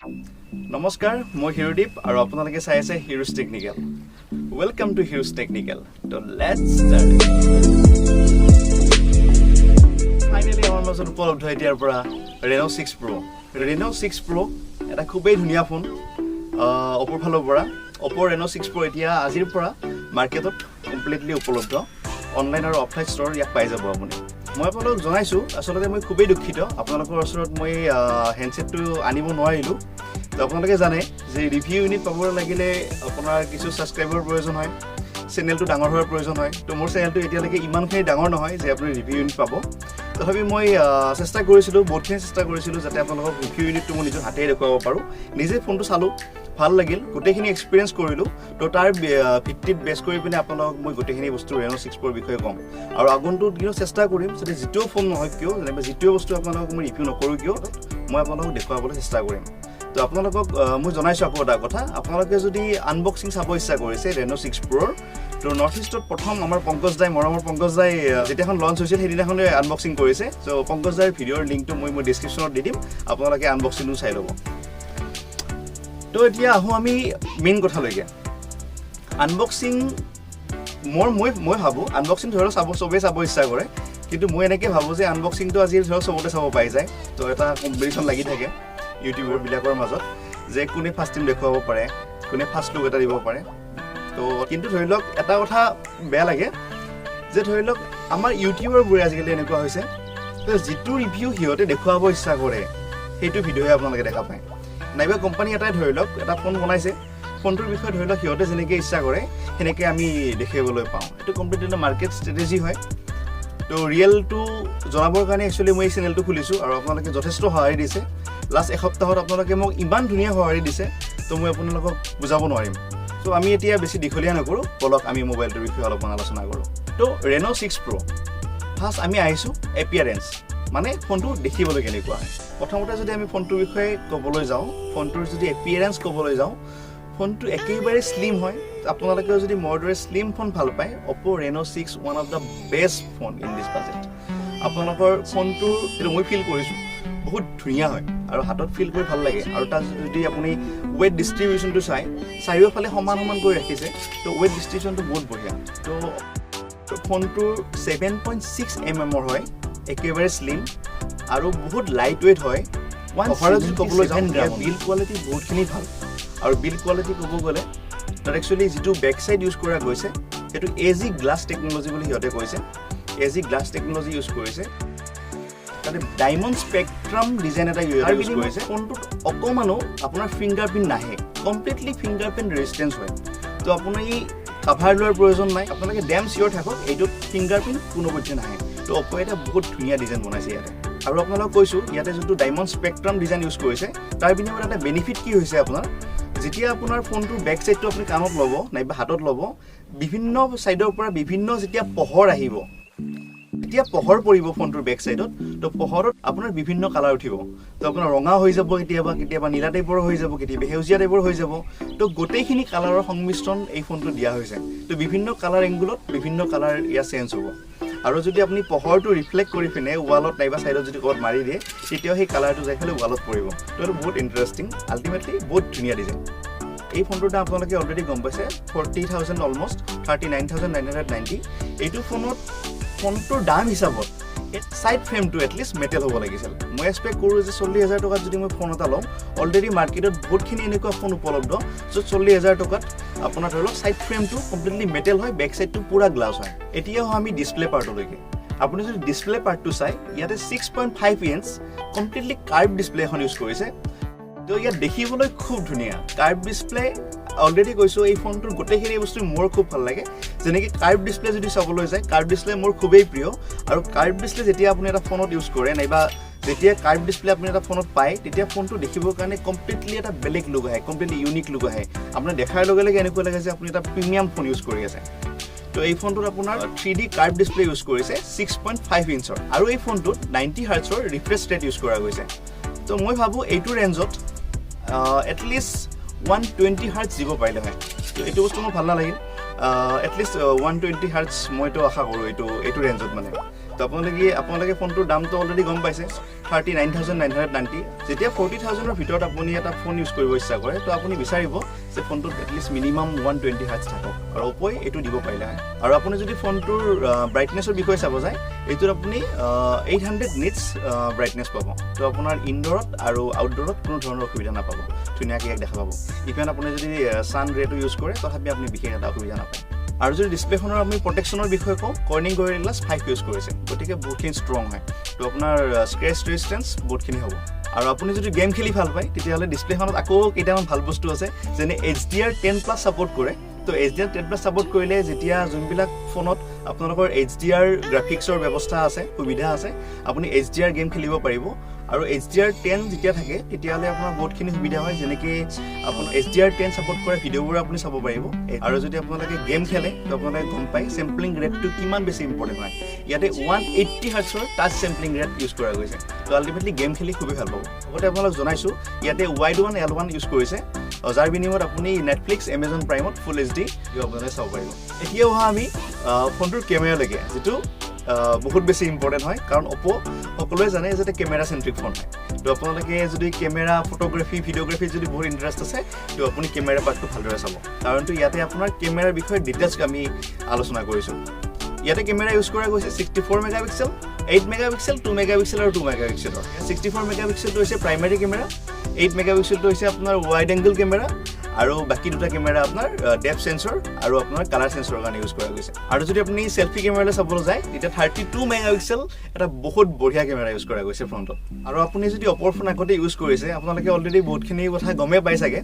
নমস্কাৰ, মই হিৰোদীপ আৰু আপোনালোকে চাই আছে heroes technical. Welcome to Heroes Technical. তো let's start. Finally আমাৰ মাজত উপলব্ধ এতিয়াৰ পৰা ৰেন' 6 প্ৰ'। ৰেন' 6 প্ৰ' এটা খুবেই ধুনীয়া ফোন অ'প'ৰ ফালৰ পৰা। অ'প' ৰেন' 6 প্ৰ' এতিয়া আজিৰ পৰা মাৰ্কেটত কমপ্লিটলি উপলব্ধ। অনলাইন আৰু অফলাইন ষ্ট'ৰ ইয়াক পাই যাব আপুনি। মই আপোনালোকক জনাইছোঁ, আচলতে মই খুবেই দুখিত, আপোনালোকৰ ওচৰত মই হেণ্ডছেটটো আনিব নোৱাৰিলোঁ। তো আপোনালোকে জানে যে ৰিভিউ ইউনিট পাব লাগিলে আপোনাৰ কিছু ছাবস্ক্ৰাইবাৰৰ প্ৰয়োজন হয়, চেনেলটো ডাঙৰ হোৱাৰ প্ৰয়োজন হয়। তো মোৰ চেনেলটো এতিয়ালৈকে ইমানখিনি ডাঙৰ নহয় যে আপুনি ৰিভিউ ইউনিট পাব। তথাপি মই চেষ্টা কৰিছিলোঁ, বহুতখিনি চেষ্টা কৰিছিলোঁ যাতে আপোনালোকক ৰিভিউ ইউনিটটো মই নিজৰ হাতেৰে দেখুৱাব পাৰোঁ। নিজে ফোনটো চালোঁ, ভাল লাগিল, গোটেইখিনি এক্সপিৰিয়েঞ্চ কৰিলোঁ। তো তাৰ ভিত্তিত বেছ কৰি পিনে আপোনালোকক মই গোটেইখিনি বস্তু ৰেন' 6 প্ৰ' বিষয়ে ক'ম। আৰু আগন্তুক দিনত চেষ্টা কৰিম যাতে যিটোও ফোন নহওক কিয়, যেনিবা যিটোৱে বস্তু আপোনালোকক মই ৰিভিউ নকৰোঁ কিয়, মই আপোনালোকক দেখুৱাবলৈ চেষ্টা কৰিম। তো আপোনালোকক মই জনাইছোঁ আকৌ এটা কথা, আপোনালোকে যদি আনবক্সিং চাব ইচ্ছা কৰিছে ৰেন' 6 প্ৰ'ৰ, তো নৰ্থ ইষ্টত প্ৰথম আমাৰ পংকজ দাই, মৰমৰ পংকজ দাই যেতিয়াখন লঞ্চ হৈছিল সেইদিনাখনে আনবক্সিং কৰিছে। চ' পংকজ দাইৰ ভিডিঅ'ৰ লিংকটো মই মই ডিছক্ৰিপশ্যনত দি দিম, আপোনালোকে আনবক্সিংটো চাই ল'ব। তো এতিয়া আহোঁ আমি মেইন কথালৈকে। আনবক্সিং মোৰ মই মই ভাবোঁ আনবক্সিং ধৰি লওক চাব, চবেই চাব ইচ্ছা কৰে। কিন্তু মই এনেকৈ ভাবোঁ যে আনবক্সিংটো আজি ধৰক চবতে চাব পাই যায়। তো এটা কম্পিটিশ্যন লাগি থাকে ইউটিউবাৰবিলাকৰ মাজত যে কোনে ফাৰ্ষ্ট টাইম দেখুৱাব পাৰে, কোনে ফাৰ্ষ্ট লুক এটা দিব পাৰে। তো কিন্তু ধৰি লওক এটা কথা বেয়া লাগে যে ধৰি লওক আমাৰ ইউটিউবাৰবোৰে আজিকালি এনেকুৱা হৈছে যে যিটো ৰিভিউ সিহঁতে দেখুৱাব ইচ্ছা কৰে, সেইটো ভিডিঅ'হে আপোনালোকে দেখা পায়। নাইবা কোম্পানী এটাই ধৰি লওক এটা ফোন বনাইছে, ফোনটোৰ বিষয়ে ধৰি লওক সিহঁতে যেনেকৈ ইচ্ছা কৰে সেনেকৈ আমি দেখিবলৈ পাওঁ। এইটো কমপ্লিট এটা মাৰ্কেট ষ্ট্ৰেটেজি হয়। তো ৰিয়েলটো জনাবৰ কাৰণে একচুৱেলি মই এই চেনেলটো খুলিছোঁ আৰু আপোনালোকে যথেষ্ট সঁহাৰি দিছে। লাষ্ট এসপ্তাহত আপোনালোকে মোক ইমান ধুনীয়া সঁহাৰি দিছে, তো মই আপোনালোকক বুজাব নোৱাৰিম। ত' আমি এতিয়া বেছি দীঘলীয়া নকৰোঁ, ব'লক আমি মোবাইলটোৰ বিষয়ে অলপমান আলোচনা কৰোঁ। তো ৰেন' 6 প্ৰ' ফাৰ্ষ্ট আমি আহিছোঁ এপিয়াৰেঞ্চ, মানে ফোনটো দেখিবলৈ কেনেকুৱা হয়। প্ৰথমতে যদি আমি ফোনটোৰ বিষয়ে ক'বলৈ যাওঁ, ফোনটোৰ যদি এপিয়াৰেঞ্চ ক'বলৈ যাওঁ, ফোনটো একেবাৰে শ্লিম হয়। আপোনালোকেও যদি মোৰ দৰে শ্লিম ফোন ভাল পায়, Oppo' Reno' 6 one of the best phone in this budget। আপোনালোকৰ ফোনটোৰ এইটো মই ফিল কৰিছোঁ, বহুত ধুনীয়া হয় আৰু হাতত ফিল কৰি ভাল লাগে। আৰু তাত যদি আপুনি ৱেইট ডিষ্ট্ৰিবিউশ্যনটো চাই, চাৰিওফালে সমান সমান কৰি ৰাখিছে, তো ৱেইট ডিষ্ট্ৰিবিউশ্যনটো বহুত বঢ়িয়া। তো ফোনটোৰ 7.6 এমএমৰ হয়, একেবাৰে শ্লিম আৰু বহুত লাইট ৱেইট হয়। অভাৰঅল যদি ক'বলৈ যাওঁ, ইয়াৰ বিল্ড কোৱালিটি বহুতখিনি ভাল। আৰু বিল্ড কোৱালিটি ক'ব গ'লে তাত একচুৱেলি যিটো বেক চাইড ইউজ কৰা গৈছে, সেইটো এ জি গ্লাছ টেকন'লজি বুলি সিহঁতে কৈছে। এ জি গ্লাছ টেকন'লজি ইউজ কৰিছে, তাতে ডায়মণ্ড স্পেক্ট্ৰাম ডিজাইন এটা ইউজ কৰিছে। ফোনটোত অকণমানো আপোনাৰ ফিংগাৰ প্ৰিণ্ট নাহে, কমপ্লিটলি ফিংগাৰ প্ৰিণ্ট ৰেজিষ্টেঞ্চ হয়। তো আপুনি কাভাৰ লোৱাৰ প্ৰয়োজন নাই, আপোনালোকে ডেম চিয়'ৰ থাকক, এইটোত ফিংগাৰ প্ৰিণ্ট কোনোপধ্যে নাহে। তো অ'প' এটা বহুত ধুনীয়া ডিজাইন বনাইছে ইয়াতে। আৰু আপোনালোকক কৈছোঁ, ইয়াতে যোনটো ডায়মণ্ড স্পেক্ট্ৰাম ডিজাইন ইউজ কৰিছে, তাৰ বিনিময়ত এটা বেনিফিট কি হৈছে আপোনাৰ, যেতিয়া আপোনাৰ ফোনটোৰ বেক চাইডটো আপুনি কাণত ল'ব নাইবা হাতত ল'ব, বিভিন্ন ছাইডৰ পৰা বিভিন্ন যেতিয়া পোহৰ আহিব, যেতিয়া পোহৰ পৰিব ফোনটোৰ বেক চাইডত, তো পোহৰত আপোনাৰ বিভিন্ন কালাৰ উঠিব। তো আপোনাৰ ৰঙা হৈ যাব কেতিয়াবা, কেতিয়াবা নীলা টাইপৰ হৈ যাব, কেতিয়াবা সেউজীয়া টাইপৰ হৈ যাব। তো গোটেইখিনি কালাৰৰ সংমিশ্ৰণ এই ফোনটোত দিয়া হৈছে। তো বিভিন্ন কালাৰ এংগুলত বিভিন্ন কালাৰ ইয়াৰ চেঞ্জ হ'ব। আৰু যদি আপুনি পোহৰটো ৰিফ্লেক্ট কৰি পিনে ৱালত নাইবা ছাইডত যদি ক'ৰবাত মাৰি দিয়ে, তেতিয়াও সেই কালাৰটো যাই পেলাই ৱালত পৰিব। তো এইটো বহুত ইণ্টাৰেষ্টিং, আল্টিমেটলি বহুত ধুনীয়া ডিজাইন। এই ফোনটোৰ দাম আপোনালোকে অলৰেডি গম পাইছে, 40,000 almost, 39,990। এইটো ফোনত ফোনটোৰ দাম হিচাপত ছাইড ফ্ৰেমটো এটলিষ্ট মেটেল হ'ব লাগিছিল। মই এক্সপেক্ট কৰোঁ যে 40,000 টকাত যদি মই ফোন এটা লওঁ, অলৰেডি মাৰ্কেটত বহুতখিনি এনেকুৱা ফোন উপলব্ধ য'ত 40,000 টকাত আপোনাৰ ধৰি লওক ছাইড ফ্ৰেমটো কমপ্লিটলি মেটেল হয়, বেক ছাইডটো পূৰা গ্লাছ হয়। এতিয়া আহোঁ আমি ডিছপ্লে পাৰ্টলৈকে। আপুনি যদি ডিছপ্লে পাৰ্টটো চাই, ইয়াতে 6.5 inch completely curve display এখন ইউজ কৰিছে। তো ইয়াত দেখিবলৈ খুব ধুনীয়া কাৰ্ভ ডিছপ্লে। অলৰেডি কৈছোঁ, এই ফোনটোৰ গোটেইখিনি বস্তু মোৰ খুব ভাল লাগে। যেনেকৈ কাৰ্ভ ডিছপ্লে যদি চাবলৈ যায়, কাৰ্ভ ডিছপ্লে মোৰ খুবেই প্ৰিয়। আৰু কাৰ্ভ ডিছপ্লে যেতিয়া আপুনি এটা ফোনত ইউজ কৰে নাইবা যেতিয়া কাৰ্ভ ডিছপ্লে আপুনি এটা ফোনত পায়, তেতিয়া ফোনটো দেখিবৰ কাৰণে কমপ্লিটলি এটা বেলেগ লুক আহে, কমপ্লিটলি ইউনিক লুক আহে। আপোনাৰ দেখাৰ লগে লগে এনেকুৱা লাগে যে আপুনি এটা প্ৰিমিয়াম ফোন ইউজ কৰি আছে। তো এই ফোনটোত আপোনাৰ 3D curve display use কৰিছে 6.5 ইঞ্চৰ আৰু এই ফোনটোত 90 হাৰ্টছৰ ৰিফ্ৰেছ ৰেট ইউজ কৰা গৈছে। তো মই ভাবোঁ এইটো ৰেঞ্জত এটলিষ্ট 120 হাৰ্টছ দিব পাৰিলে হয়। তো এইটো বস্তু মোৰ ভাল নালাগিল। এটলিষ্ট 120 হাৰ্টছ মইতো আশা কৰোঁ এইটো ৰেঞ্জত মানে। তো তো আপোনালোকে ফোনটোৰ দামটো অলৰেডি গম পাইছে, 39,990। যেতিয়া 40,000ৰ ভিতৰত আপুনি এটা ফোন ইউজ কৰিব ইচ্ছা কৰে, তো আপুনি বিচাৰিব যে ফোনটোত এটলিষ্ট মিনিমাম 120 হাৰ্টছ থাকক আৰু অ'প'ই এইটো দিব পাৰিলে হয়। আৰু আপুনি যদি ফোনটোৰ ব্ৰাইটনেছৰ বিষয়ে চাব যায়, এইটোত আপুনি 800 নিটছ ব্ৰাইটনেছ পাব। তো আপোনাৰ ইনড'ৰত আৰু আউটড'ৰত কোনো ধৰণৰ অসুবিধা নাপাব, ধুনীয়াকৈ ইয়াক দেখা পাব। ইভেন আপুনি যদি ছান ৰেটো ইউজ কৰে, তথাপি আপুনি বিশেষ এটা অসুবিধা নাপায়। আৰু যদি ডিছপ্লেখনৰ আমি প্ৰটেকশ্যনৰ বিষয়ে কওঁ, কৰ্ণিং গৰিলা গ্লাছ 5 ইউজ কৰিছে, গতিকে বহুতখিনি ষ্ট্ৰং হয়। তো আপোনাৰ স্ক্ৰেচ ৰেজিষ্টেঞ্চ বহুতখিনি হ'ব। আৰু আপুনি যদি গেম খেলি ভাল পায়, তেতিয়াহ'লে ডিছপ্লেখনত আকৌ কেইটামান ভাল বস্তু আছে, যেনে HDR 10+ support কৰে। তো HDR 10+ support কৰিলে, যেতিয়া যোনবিলাক ফোনত আপোনালোকৰ এইচডিআৰ গ্ৰাফিক্সৰ ব্যৱস্থা আছে, সুবিধা আছে, আপুনি এইচডিআৰ গেম খেলিব পাৰিব। আৰু এইচডিআৰ 10 যেতিয়া থাকে, তেতিয়াহ'লে আপোনাৰ বহুতখিনি সুবিধা হয়, যেনেকৈ আপোনাৰ এইচডিআৰ 10 ছাপৰ্ট কৰা ভিডিঅ'বোৰ আপুনি চাব পাৰিব। আৰু যদি আপোনালোকে গেম খেলে, তো আপোনালোকে গম পায় চেম্পলিং ৰেটটো কিমান বেছি ইম্পৰ্টেণ্ট হয়। ইয়াতে 180 হাৰ্টছৰ টাচ চেম্পলিং ৰেট ইউজ কৰা গৈছে। তো আল্টিমেটলি গেম খেলি খুবেই ভাল পাব। লগতে আপোনালোক জনাইছোঁ, ইয়াতে ৱাইড ওৱান এল 1 ইউজ কৰিছে, যাৰ বিনিময়ত আপুনি নেটফ্লিক্স, এমেজন প্ৰাইমত ফুল এইচডি আপোনালোকে চাব পাৰিব। এতিয়া অহা আমি ফোনটোৰ কেমেৰালৈকে, যিটো বহুত বেছি ইম্পৰ্টেণ্ট হয়, কাৰণ অ'প' সকলোৱে জানে যে এটা কেমেৰা চেণ্ট্ৰিক ফোন হয়। তো আপোনালোকে যদি কেমেৰা, ফটোগ্ৰাফী, ভিডিঅ'গ্ৰাফীত যদি বহুত ইণ্টাৰেষ্ট আছে, তো আপুনি কেমেৰা পাৰ্টটো ভালদৰে চাব, কাৰণটো ইয়াতে আপোনাৰ কেমেৰাৰ বিষয়ে ডিটেইলছ আমি আলোচনা কৰিছোঁ। ইয়াতে কেমেৰা ইউজ কৰা গৈছে 64 mega pixel, 8 mega pixel, 2 mega pixel আৰু 2 মেগা পিক্সেলৰ। 64 মেগা পিক্সেলটো হৈছে প্ৰাইমাৰী কেমেৰা, 8 মেগা পিক্সেলটো হৈছে আপোনাৰ ৱাইড এংগল কেমেৰা আৰু বাকী দুটা কেমেৰা আপোনাৰ ডেপথ চেন্সৰ আৰু আপোনাৰ কালাৰ চেন্সৰৰ কাৰণে ইউজ কৰা গৈছে। আৰু যদি আপুনি চেল্ফি কেমেৰালৈ চাবলৈ যায়, তেতিয়া 32 মেগা পিক্সেল এটা বহুত বঢ়িয়া কেমেৰা ইউজ কৰা গৈছে ফ্ৰণ্টত। আৰু আপুনি যদি অ'প'ৰ ফোন আগতে ইউজ কৰিছে, আপোনালোকে অলৰেডি বহুতখিনি কথা গমেই পাই চাগে।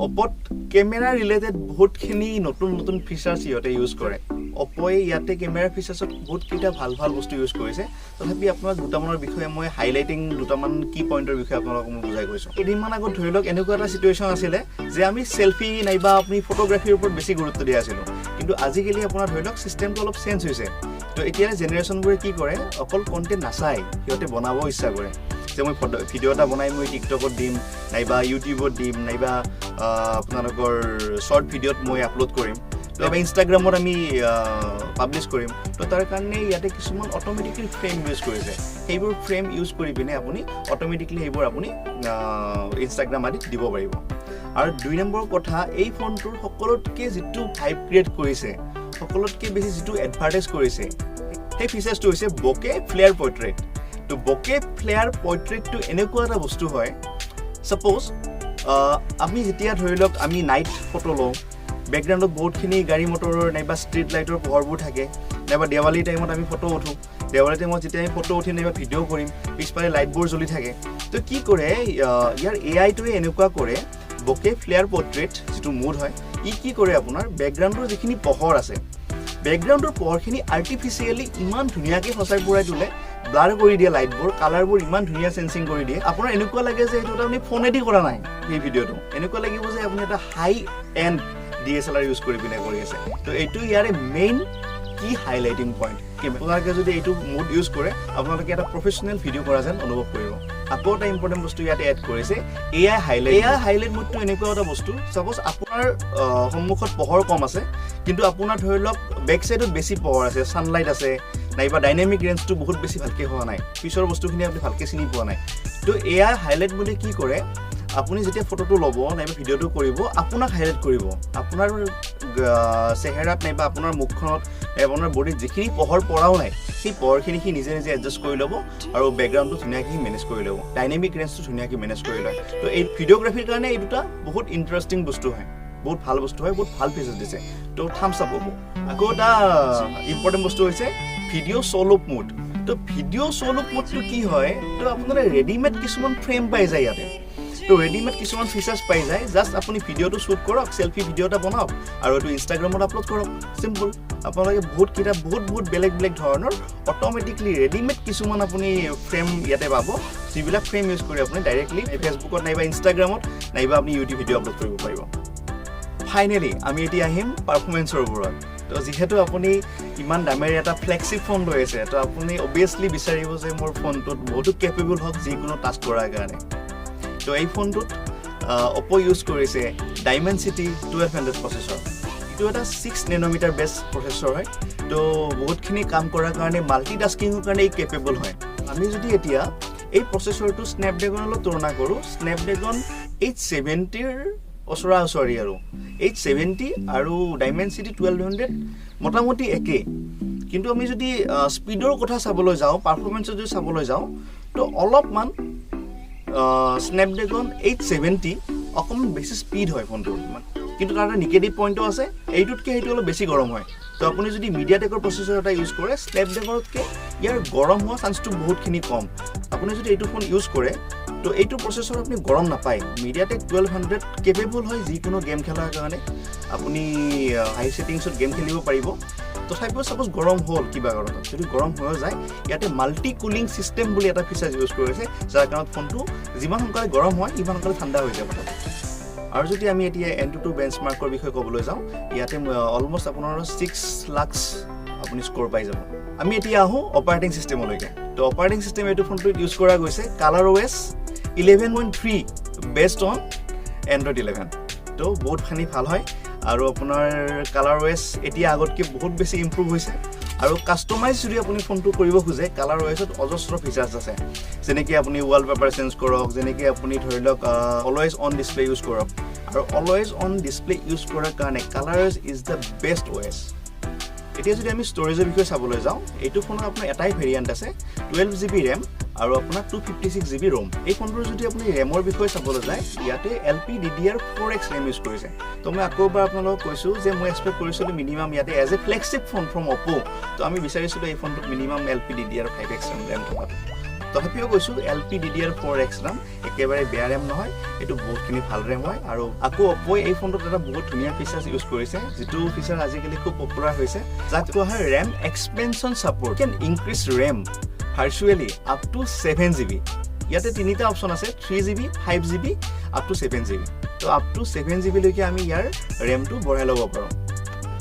অ'প'ত কেমেৰা ৰিলেটেড বহুতখিনি নতুন নতুন ফিচাৰ্ছ সিহঁতে ইউজ কৰে। অ'প'য়ে ইয়াতে কেমেৰা ফিচাৰ্ছত বহুতকেইটা ভাল ভাল বস্তু ইউজ কৰিছে। তথাপি আপোনাক দুটামানৰ বিষয়ে মই হাইলাইটিং, দুটামান কি পইণ্টৰ বিষয়ে আপোনালোকক মই বুজাই কৈছোঁ। কেইদিনমান আগত ধৰি লওক এনেকুৱা এটা চিটুৱেশ্যন আছিলে যে আমি চেল্ফি নাইবা আপুনি ফটোগ্ৰাফীৰ ওপৰত বেছি গুৰুত্ব দিয়া আছিলোঁ। কিন্তু আজিকালি আপোনাৰ ধৰি লওক ছিষ্টেমটো অলপ চেঞ্জ হৈছে। তো এতিয়া জেনেৰেশ্যনবোৰে কি কৰে, অকল কণ্টেণ্ট নাচায়, সিহঁতে বনাব ইচ্ছা কৰে যে মই ফটো ভিডিঅ' এটা বনাই মই টিকটকত দিম নাইবা ইউটিউবত দিম নাইবা আপোনালোকৰ শ্বৰ্ট ভিডিঅ'ত মই আপলোড কৰিম নাইবা ইনষ্টাগ্ৰামত আমি পাব্লিছ কৰিম। তো তাৰ কাৰণে ইয়াতে কিছুমান অট'মেটিকেলি ফ্ৰেম ইউজ কৰিছে। সেইবোৰ ফ্ৰেম ইউজ কৰি পিনে আপুনি অট'মেটিকলি সেইবোৰ আপুনি ইনষ্টাগ্ৰাম আদিত দিব পাৰিব। আৰু দুই নম্বৰ কথা, এই ফোনটোৰ সকলোতকৈ যিটো হাইপ ক্ৰিয়েট কৰিছে, সকলোতকৈ বেছি যিটো এডভাৰটাইজ কৰিছে, সেই ফিচাৰ্ছটো হৈছে বকে ফ্লেয়াৰ পৰ্ট্ৰেইট। তো বকে ফ্লেয়াৰ পৰ্ট্ৰেইটটো এনেকুৱা এটা বস্তু হয়, ছাপ'জ আমি যেতিয়া ধৰি লওক আমি নাইট ফটো লওঁ, বেকগ্ৰাউণ্ডত বহুতখিনি গাড়ী মটৰৰ নাইবা ষ্ট্ৰীট লাইটৰ পোহৰবোৰ থাকে, নাইবা দেৱালী টাইমত আমি ফটো উঠোঁ। দেৱালী টাইমত যেতিয়া আমি ফটো উঠিম নাইবা ভিডিঅ' কৰিম, পিছফালে লাইটবোৰ জ্বলি থাকে। তো কি কৰে, ইয়াৰ এ আইটোৱে এনেকুৱা কৰে, বকে ফ্লেয়াৰ পৰ্ট্ৰেইট যিটো মুড হয়, ই কি কৰে, আপোনাৰ বেকগ্ৰাউণ্ডৰ যিখিনি পোহৰ আছে, বেকগ্ৰাউণ্ডৰ পোহৰখিনি আৰ্টিফিচিয়েলি ইমান ধুনীয়াকৈ সজাই পৰাই তোলে, ব্লাৰ কৰি দিয়ে লাইটবোৰ, কালাৰবোৰ ইমান ধুনীয়া চেঞ্চিং কৰি দিয়ে, আপোনাৰ এনেকুৱা লাগে যে এইটো আপুনি ফোনেদি কৰা নাই সেই ভিডিঅ'টো, এনেকুৱা লাগিব যে আপুনি এটা হাই এণ্ড ডিএছএলআৰ ইউজ কৰি পিনে কৰি আছে। তো এইটো ইয়াৰে মেইন কি হাইলাইটিং পইণ্ট। আপোনালোকে যদি এইটো মুড ইউজ কৰে, আপোনালোকে এটা প্ৰফেচনেল ভিডিঅ' কৰা যেন অনুভৱ কৰিব। আকৌ এটা ইম্পৰ্টেণ্ট বস্তু ইয়াতে এড কৰিছে, AI highlight. AI highlight মুডটো এনেকুৱা এটা বস্তু, ছাপ'জ আপোনাৰ সন্মুখত পোহৰ কম আছে, কিন্তু আপোনাৰ ধৰি লওক বেক চাইডত বেছি পোহৰ আছে, ছানলাইট আছে, নাইবা ডাইনামিক ৰেঞ্জটো বহুত বেছি ভালকৈ হোৱা নাই, পিছৰ বস্তুখিনি আপুনি ভালকৈ চিনি পোৱা নাই। তো এ I highlight বুলি কি কৰে, আপুনি যেতিয়া ফটোটো ল'ব নাইবা ভিডিঅ'টো কৰিব, আপোনাক হাইলাইট কৰিব। আপোনাৰ চেহেৰাত নাইবা আপোনাৰ মুখখনত নাইবা আপোনাৰ বডিত যিখিনি পোহৰ পৰাও নাই, সেই পোহৰখিনি সি নিজে নিজে এডজাষ্ট কৰি ল'ব আৰু বেকগ্ৰাউণ্ডটো ধুনীয়াকৈ সি মেনেজ কৰি ল'ব, ডাইনেমিক ৰেঞ্জটো ধুনীয়াকৈ মেনেজ কৰি লয়। তো এই ভিডিঅ'গ্ৰাফীৰ কাৰণে এই দুটা বহুত ইণ্টাৰেষ্টিং বস্তু হয়, বহুত ভাল বস্তু হয়, বহুত ভাল ফিচাৰ্ছ দিছে। তো থামছ আপ হ'ব। আকৌ এটা ইম্পৰ্টেণ্ট বস্তু হৈছে ভিডিঅ' চ'ল' মুড। তো ভিডিঅ' চ'ল' মুডটো কি হয়, তো আপোনালোকে ৰেডিমেড কিছুমান ফ্ৰেম পাই যায় ইয়াতে। তো ৰেডিমেড কিছুমান ফিচাৰ্ছ পাই যায়। জাষ্ট আপুনি ভিডিঅ'টো শ্বুট কৰক, চেল্ফি ভিডিঅ' এটা বনাওক আৰু এইটো ইনষ্টাগ্ৰামত আপলোড কৰক, চিম্পল। আপোনালোকে বহুতকেইটা বহুত বহুত বেলেগ বেলেগ ধৰণৰ অট'মেটিকলি ৰেডিমেড কিছুমান আপুনি ফ্ৰেম ইয়াতে পাব, যিবিলাক ফ্ৰেম ইউজ কৰি আপুনি ডাইৰেক্টলি ফেচবুকত নাইবা ইনষ্টাগ্ৰামত নাইবা আপুনি ইউটিউব ভিডিঅ' আপলোড কৰিব পাৰিব। ফাইনেলি আমি এতিয়া আহিম পাৰফৰ্মেঞ্চৰ ওপৰত। তো যিহেতু আপুনি ইমান দামেৰে এটা ফ্লেগশ্বিপ ফোন লৈ আছে, তো আপুনি অভিয়াছলি বিচাৰিব যে মোৰ ফোনটোত বহুতো কেপেবল হওক যিকোনো টাস্ক কৰাৰ কাৰণে। তো এই ফোনটোত অ'প' ইউজ কৰিছে ডাইমেনচিটি 1200 প্ৰচেছৰ। এইটো এটা 6 নেন'মিটাৰ বেছ প্ৰচেছৰ হয়। তো বহুতখিনি কাম কৰাৰ কাৰণে, মাল্টি টাস্কিঙৰ কাৰণে ই কেপেবল হয়। আমি যদি এতিয়া এই প্ৰচেছৰটো স্নেপড্ৰেগনৰ লগত তুলনা কৰোঁ, স্নেপড্ৰেগন 870ৰ ওচৰা ওচৰি আৰু 870 আৰু ডাইমেনচিটি 1200 মোটামুটি একেই। কিন্তু আমি যদি স্পীডৰ কথা চাবলৈ যাওঁ, পাৰফৰ্মেঞ্চৰ যদি চাবলৈ যাওঁ, তো অলপমান স্নেপড্ৰেগন 870 অকণমান বেছি স্পীড হয় ফোনটোৰ। কিন্তু তাৰ এটা নিগেটিভ পইণ্টো আছে, এইটোতকৈ সেইটো অলপ বেছি গৰম হয়। তো আপুনি যদি মিডিয়াটেকৰ প্ৰচেছৰ এটা ইউজ কৰে, স্নেপড্ৰেগনতকৈ ইয়াৰ গৰম হোৱা চান্সটো বহুতখিনি কম। আপুনি যদি এইটো ফোন ইউজ কৰে, তো এইটো প্ৰচেছৰ আপুনি গৰম নাপায়। মিডিয়াটেক 1200 কেপেবল হয় যিকোনো গেম খেলাৰ কাৰণে। আপুনি হাই ছেটিংছত গেম খেলিব পাৰিব। তথাপিও ছাপ'জ গৰম হ'ল কিবা কাৰণত, যদি গৰম হৈ যায়, ইয়াতে মাল্টি কুলিং ছিষ্টেম বুলি এটা ফিচাৰ ইউজ কৰিছে, যাৰ কাৰণত ফোনটো যিমান সোনকালে গৰম হয়, সিমান সোনকালে ঠাণ্ডা হৈ যায় কথাটো। আৰু যদি আমি এতিয়া এনটুটু বেঞ্চমাৰ্কৰ বিষয়ে ক'বলৈ যাওঁ, ইয়াতে অলমষ্ট আপোনাৰ 6 লাখছ আপুনি স্ক'ৰ পাই যাব। আমি এতিয়া আহোঁ অপাৰেটিং ছিষ্টেমলৈকে। তো অপাৰেটিং ছিষ্টেম এইটো ফোনটোত ইউজ কৰা গৈছে ColorOS 11.3, based on Android 11। তো বহুতখিনি ভাল হয় আৰু আপোনাৰ কালাৰ অ' এছ এতিয়া আগতকৈ বহুত বেছি ইম্প্ৰুভ হৈছে। আৰু কাষ্টমাইজ যদি আপুনি ফোনটো কৰিব খোজে, কালাৰ অ' এছত অজস্ৰ ফিচাৰ্ছ আছে, যেনেকৈ আপুনি ৱালপেপাৰ চেঞ্জ কৰক, যেনেকৈ আপুনি ধৰি লওক অলৱেজ অন ডিছপ্লে ইউজ কৰক। আৰু অলৱেজ অন ডিছপ্লে ইউজ কৰাৰ কাৰণে ColorOS is the best OS। এতিয়া যদি আমি ষ্ট'ৰেজৰ বিষয়ে চাবলৈ যাওঁ, এইটো ফোনৰ আপোনাৰ এটাই ভেৰিয়েণ্ট আছে, 12 জিবি ৰেম আৰু আপোনাৰ 256 জিবি ৰোম। এই ফোনটোৰ যদি আপুনি ৰেমৰ বিষয়ে চাবলৈ যায়, ইয়াতে LPDDR4X RAM use কৰিছে। তো মই আকৌ এবাৰ আপোনালোকক কৈছোঁ যে মই এক্সপেক্ট কৰিছিলোঁ মিনিমাম ইয়াতে as a flagship phone from Oppo, তো আমি বিচাৰিছিলোঁ এই ফোনটোত মিনিমাম LPDDR5X RAM থকাটো। তথাপিও কৈছোঁ, LPDDR4X RAM একেবাৰে বেয়া ৰেম নহয়, এইটো বহুতখিনি ভাল ৰেম হয়। আৰু আকৌ অ'প'ই এই ফোনটোত এটা বহুত ধুনীয়া ফিচাৰ্ছ ইউজ কৰিছে, যিটো ফিচাৰ আজিকালি খুব পপুলাৰ হৈছে, যাক কোৱা হয় RAM expansion support, can increase RAM virtually up to 7 GB। ইয়াতে তিনিটা অপশ্যন আছে, 3 GB, 5 GB, up to 7 GB। তো আপ টু 7 জি বিলৈকে আমি ইয়াৰ ৰেমটো বঢ়াই ল'ব পাৰোঁ।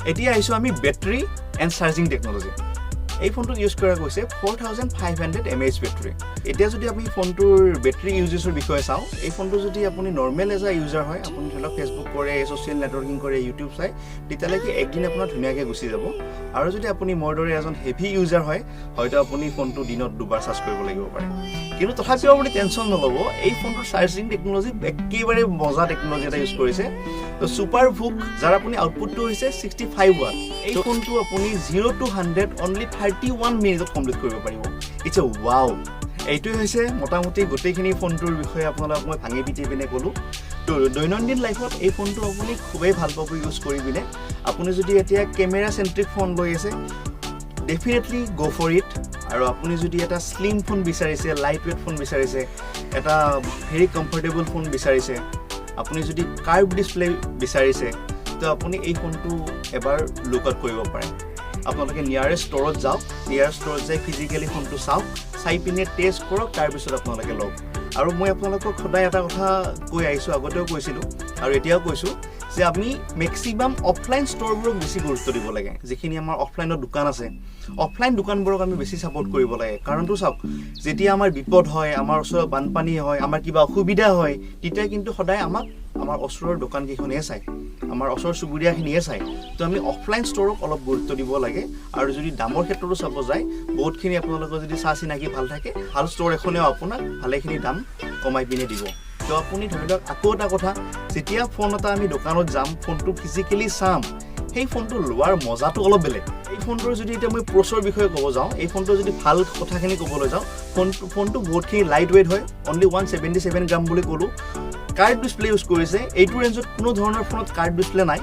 এতিয়া আহিছোঁ আমি বেটেৰী এণ্ড চাৰ্জিং টেকন'লজি। এই ফোনটোত ইউজ কৰা গৈছে 4500 mAh battery. এতিয়া যদি আমি ফোনটোৰ বেটেৰী ইউজেছৰ বিষয়ে চাওঁ, এই ফোনটো যদি আপুনি নৰ্মেল এজ ইউজাৰ হয়, আপুনি ধৰি লওক ফেচবুক কৰে, ছ'চিয়েল নেটৱৰ্কিং কৰে, ইউটিউব চায়, তেতিয়ালৈকে একদিন আপোনাৰ ধুনীয়াকৈ গুচি যাব। আৰু যদি আপুনি মোৰ দৰে এজন হেভি ইউজাৰ হয়, হয়তো আপুনি ফোনটো দিনত দুবাৰ চাৰ্জ কৰিব লাগিব পাৰে। কিন্তু তথাপিও আপুনি টেনশ্যন নল'ব। এই ফোনটোৰ চাৰ্জিং টেকন'লজি একেবাৰে মজা টেকন'লজি এটা ইউজ কৰিছে, তো ছুপাৰ ভুক, যাৰ আপুনি আউটপুটটো হৈছে 65 ৱাট। এই ফোনটো আপুনি 0 to 100 only 31 মিনিটত কমপ্লিট কৰিব পাৰিব। It's a wow. এইটোৱে হৈছে মোটামুটি গোটেইখিনি ফোনটোৰ বিষয়ে আপোনালোকক মই ভাঙি পিটি পিনে ক'লোঁ। তো দৈনন্দিন লাইফত এই ফোনটো আপুনি খুবেই ভাল পাব ইউজ কৰি পিনে। আপুনি যদি এতিয়া কেমেৰা চেণ্ট্ৰিক ফোন লৈ আছে, definitely go for it। আৰু আপুনি যদি এটা শ্লিম ফোন বিচাৰিছে, লাইট ৱেইট ফোন বিচাৰিছে, এটা ভেৰি কমফৰ্টেবল ফোন বিচাৰিছে, আপুনি যদি কাৰ্ভ ডিছপ্লে বিচাৰিছে, তো আপুনি এই ফোনটো এবাৰ লুক আউট কৰিব পাৰে। আপোনালোকে নিয়াৰেষ্ট ষ্ট'ৰত যাওক, নিয়াৰেষ্ট ষ্ট'ৰত যাই ফিজিকেলি ফোনটো চাওক, চাই পিনে টেষ্ট কৰক, তাৰপিছত আপোনালোকে লওক। আৰু মই আপোনালোকক সদায় এটা কথা কৈ আহিছোঁ, আগতেও কৈছিলোঁ আৰু এতিয়াও কৈছোঁ যে আমি মেক্সিমাম অফলাইন ষ্ট'ৰবোৰক বেছি গুৰুত্ব দিব লাগে। যিখিনি আমাৰ অফলাইনৰ দোকান আছে, অফলাইন দোকানবোৰক আমি বেছি ছাপোৰ্ট কৰিব লাগে। কাৰণটো চাওক, যেতিয়া আমাৰ বিপদ হয়, আমাৰ ওচৰত বানপানী হয়, আমাৰ কিবা অসুবিধা হয়, তেতিয়া কিন্তু সদায় আমাক আমাৰ ওচৰৰ দোকানকেইখনেহে চায়, আমাৰ ওচৰ চুবুৰীয়াখিনিয়ে চায়। তো আমি অফলাইন ষ্ট'ৰক অলপ গুৰুত্ব দিব লাগে। আৰু যদি দামৰ ক্ষেত্ৰতো চাব যায়, বহুতখিনি আপোনালোকৰ যদি চা চিনাকি ভাল থাকে, ভাল ষ্ট'ৰ এখনেও আপোনাক ভালেখিনি দাম কমাই পিনে দিব। তো আপুনি ধৰি লওক, আকৌ এটা কথা, যেতিয়া ফোন এটা আমি দোকানত যাম, ফোনটো ফিজিকেলি চাম, সেই ফোনটো লোৱাৰ মজাটো অলপ বেলেগ। এই ফোনটোৰ যদি এতিয়া মই প্ৰ'ছৰ বিষয়ে ক'ব যাওঁ, এই ফোনটোৰ যদি ভাল কথাখিনি ক'বলৈ যাওঁ, ফোনটো বহুতখিনি লাইট ৱেইট হয়, অনলি 177 গ্ৰাম বুলি ক'লোঁ। কাৰ্ভ ডিছপ্লে ইউজ কৰিছে। এইটো ৰেঞ্জত কোনো ধৰণৰ ফোনত কাৰ্ভ ডিছপ্লে নাই।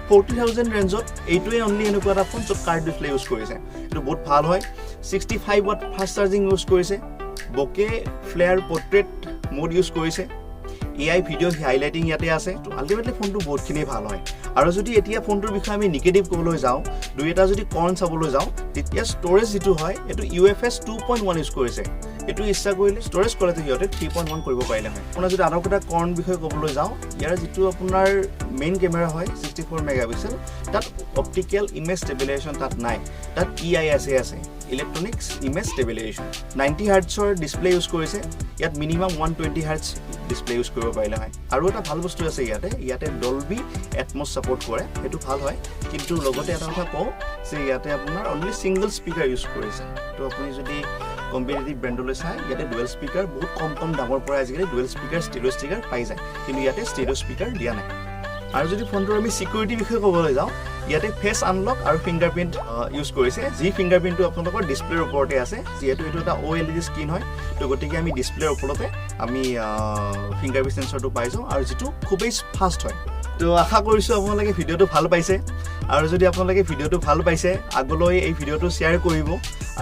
40,000 ৰেঞ্জত এইটোৱে অনলি এনেকুৱা এটা ফোন য'ত কাৰ্ভ ডিছপ্লে ইউজ কৰিছে। এইটো বহুত ভাল হয়। 65 watt fast charging use কৰিছে। Bokeh flare portrait mode use কৰিছে। এআই ভিডিঅ' হাইলাইটিং ইয়াতে আছে। আল্টিমেটলি ফোনটো বহুতখিনি ভাল হয়। আৰু যদি এতিয়া ফোনটোৰ বিষয়ে আমি নিগেটিভ ক'বলৈ যাওঁ, দুই এটা যদি কন চাবলৈ যাওঁ, তেতিয়া ষ্ট'ৰেজ যিটো হয়, এইটো UFS 2.1 use কৰিছে। এইটো ইচ্ছা কৰিলে ষ্ট'ৰেজ কোৱালিটি সিহঁতে 3.1 কৰিব পাৰিলে হয়। আপোনাৰ যদি আন এটা কন বিষয়ে ক'বলৈ যাওঁ, ইয়াৰ যিটো আপোনাৰ মেইন কেমেৰা হয় 64 মেগাপিক্সেল, তাত অপ্টিকেল ইমেজ ষ্টেবিলাইজেশ্যন তাত নাই, তাত ই I S এ আছে। Electronics image stabilization. 90 হাৰ্টছৰ display use কৰিছে। ইয়াত minimum 120 hertz display use কৰিব পাৰিলে হয়। আৰু এটা ভাল বস্তু আছে ইয়াতে, ইয়াতে ডলবি এটমছ ছাপৰ্ট কৰে, সেইটো ভাল হয়। কিন্তু লগতে এটা কথা কওঁ যে ইয়াতে আপোনাৰ অনলি ছিংগল স্পীকাৰ ইউজ কৰিছে। তো আপুনি যদি কম্পিটিটিভ ব্ৰেণ্ডলৈ চাই, ইয়াতে ডুৱেল স্পীকাৰ বহুত কম কম দামৰ পৰা আজিকালি ডুৱেল স্পীকাৰ, ষ্টেৰিঅ' স্পীকাৰ পাই যায়। কিন্তু ইয়াতে ষ্টেৰিঅ' স্পীকাৰ দিয়া নাই। আৰু যদি ফোনটোৰ আমি ছিকিউৰিটিৰ বিষয়ে ক'বলৈ যাওঁ, ইয়াতে ফেচ আনলক আৰু ফিংগাৰ প্ৰিণ্ট ইউজ কৰিছে, যি ফিংগাৰ প্ৰিণ্টটো আপোনালোকৰ ডিছপ্লেৰ ওপৰতে আছে। যিহেতু এইটো এটা অ'এলইডি স্ক্ৰীণ হয়, তো গতিকে আমি ডিছপ্লেৰ ওপৰতে আমি ফিংগাৰ প্ৰিণ্ট চেঞ্চৰটো পাই যাওঁ আৰু যিটো খুবেই ফাষ্ট হয়। তো আশা কৰিছোঁ আপোনালোকে ভিডিঅ'টো ভাল পাইছে। আৰু যদি আপোনালোকে ভিডিঅ'টো ভাল পাইছে, আগলৈ এই ভিডিঅ'টো শ্বেয়াৰ কৰিব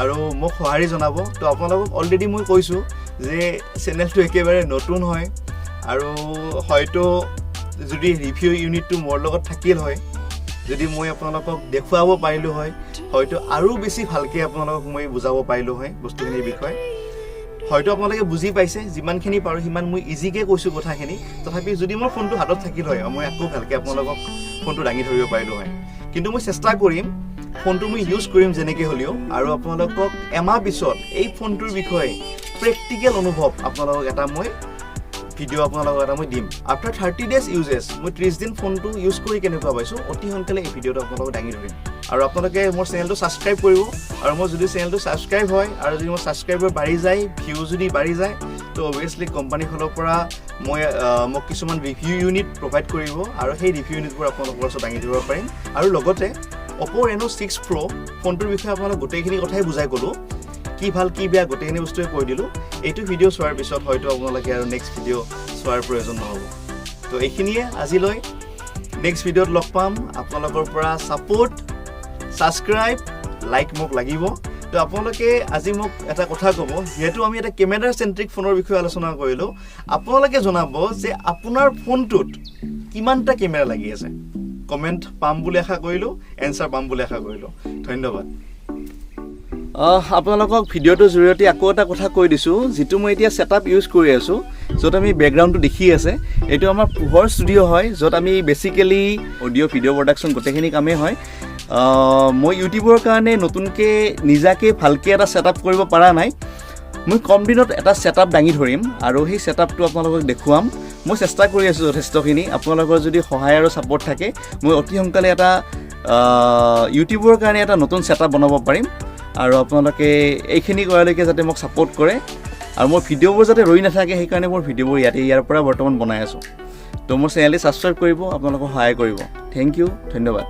আৰু মোক সঁহাৰি জনাব। তো আপোনালোকক অলৰেডি মই কৈছোঁ যে চেনেলটো একেবাৰে নতুন হয় আৰু হয়তো যদি ৰিভিউ ইউনিটটো মোৰ লগত থাকিল হয়, যদি মই আপোনালোকক দেখুৱাব পাৰিলোঁ হয়, হয়তো আৰু বেছি ভালকৈ আপোনালোকক মই বুজাব পাৰিলোঁ হয় বস্তুখিনিৰ বিষয়ে। হয়তো আপোনালোকে বুজি পাইছে, যিমানখিনি পাৰোঁ সিমান মই ইজিকৈ কৈছোঁ কথাখিনি। তথাপি যদি মোৰ ফোনটো হাতত থাকিল হয়, মই আকৌ ভালকৈ আপোনালোকক ফোনটো দাঙি ধৰিব পাৰিলোঁ হয়। কিন্তু মই চেষ্টা কৰিম, ফোনটো মই ইউজ কৰিম যেনেকৈ হ'লেও আৰু আপোনালোকক এমাহ পিছত এই ফোনটোৰ বিষয়ে প্ৰেক্টিকেল অনুভৱ আপোনালোকক এটা মই ভিডিঅ' আপোনালোকক এটা মই দিম। আফটাৰ 30 ডেজ ইউজেছ, মই 30 দিন ফোনটো ইউজ কৰি কেনেকুৱা পাইছোঁ, অতি সোনকালে এই ভিডিঅ'টো আপোনালোকক দাঙি ধৰিম। আৰু আপোনালোকে মোৰ চেনেলটো ছাবস্ক্ৰাইব কৰিব। আৰু মোৰ যদি চেনেলটো ছাবস্ক্ৰাইব হয় আৰু যদি মোৰ ছাবস্ক্ৰাইবাৰ বাঢ়ি যায়, ভিউ যদি বাঢ়ি যায়, তো অভিয়াছলি কোম্পানীৰ ফালৰ পৰা মোক কিছুমান ৰিভিউ ইউনিট প্ৰভাইড কৰিব আৰু সেই ৰিভিউ ইউনিটবোৰ আপোনালোকৰ ওচৰত দাঙি ধৰিব পাৰিম। আৰু লগতে অ'প' ৰেন' 6 প্ৰ' ফোনটোৰ বিষয়ে আপোনালোক গোটেইখিনি কথাই বুজাই ক'লোঁ, কি ভাল কি বেয়া গোটেইখিনি বস্তুৱে কৈ দিলোঁ। এইটো ভিডিঅ' চোৱাৰ পিছত হয়তো আপোনালোকে আৰু নেক্সট ভিডিঅ' চোৱাৰ প্ৰয়োজন নহ'ব। তো এইখিনিয়ে আজিলৈ। নেক্সট ভিডিঅ'ত লগ পাম। আপোনালোকৰ পৰা ছাপোৰ্ট, ছাবস্ক্ৰাইব, লাইক মোক লাগিব। তো আপোনালোকে আজি মোক এটা কথা ক'ব, যিহেতু আমি এটা কেমেৰা চেণ্ট্ৰিক ফোনৰ বিষয়ে আলোচনা কৰিলোঁ, আপোনালোকে জনাব যে আপোনাৰ ফোনটোত কিমানটা কেমেৰা লাগি আছে। কমেণ্ট পাম বুলি আশা কৰিলোঁ, এনচাৰ পাম বুলি আশা কৰিলোঁ। ধন্যবাদ। আপোনালোকক ভিডিঅ'টোৰ জৰিয়তে আকৌ এটা কথা কৈ দিছোঁ, যিটো মই এতিয়া ছেটআপ ইউজ কৰি আছোঁ, য'ত আমি বেকগ্ৰাউণ্ডটো দেখি আছে, এইটো আমাৰ পোহৰ ষ্টুডিঅ' হয়, য'ত আমি বেচিকেলি অডিঅ' ভিডিঅ' প্ৰডাকশ্যন গোটেইখিনি কামেই হয়। মই ইউটিউবৰ কাৰণে নতুনকৈ নিজাকৈ ভালকৈ এটা ছেটআপ কৰিব পৰা নাই। মই কম দিনত এটা ছেটআপ দাঙি ধৰিম আৰু সেই ছেটআপটো আপোনালোকক দেখুৱাম। মই চেষ্টা কৰি আছোঁ যথেষ্টখিনি। আপোনালোকৰ যদি সহায় আৰু ছাপৰ্ট থাকে, মই অতি সোনকালে এটা ইউটিউবৰ কাৰণে এটা নতুন ছেটআপ বনাব পাৰিম। আৰু আপোনালোকে এইখিনি কৰালৈকে যাতে মোক ছাপৰ্ট কৰে আৰু মোৰ ভিডিঅ'বোৰ যাতে ৰৈ নাথাকে, সেইকাৰণে মোৰ ভিডিঅ'বোৰ ইয়াতে ইয়াৰ পৰা বৰ্তমান বনাই আছোঁ। তো মোৰ চেনেলটি ছাবস্ক্ৰাইব কৰিব, আপোনালোকক সহায় কৰিব। Thank U, ধন্যবাদ।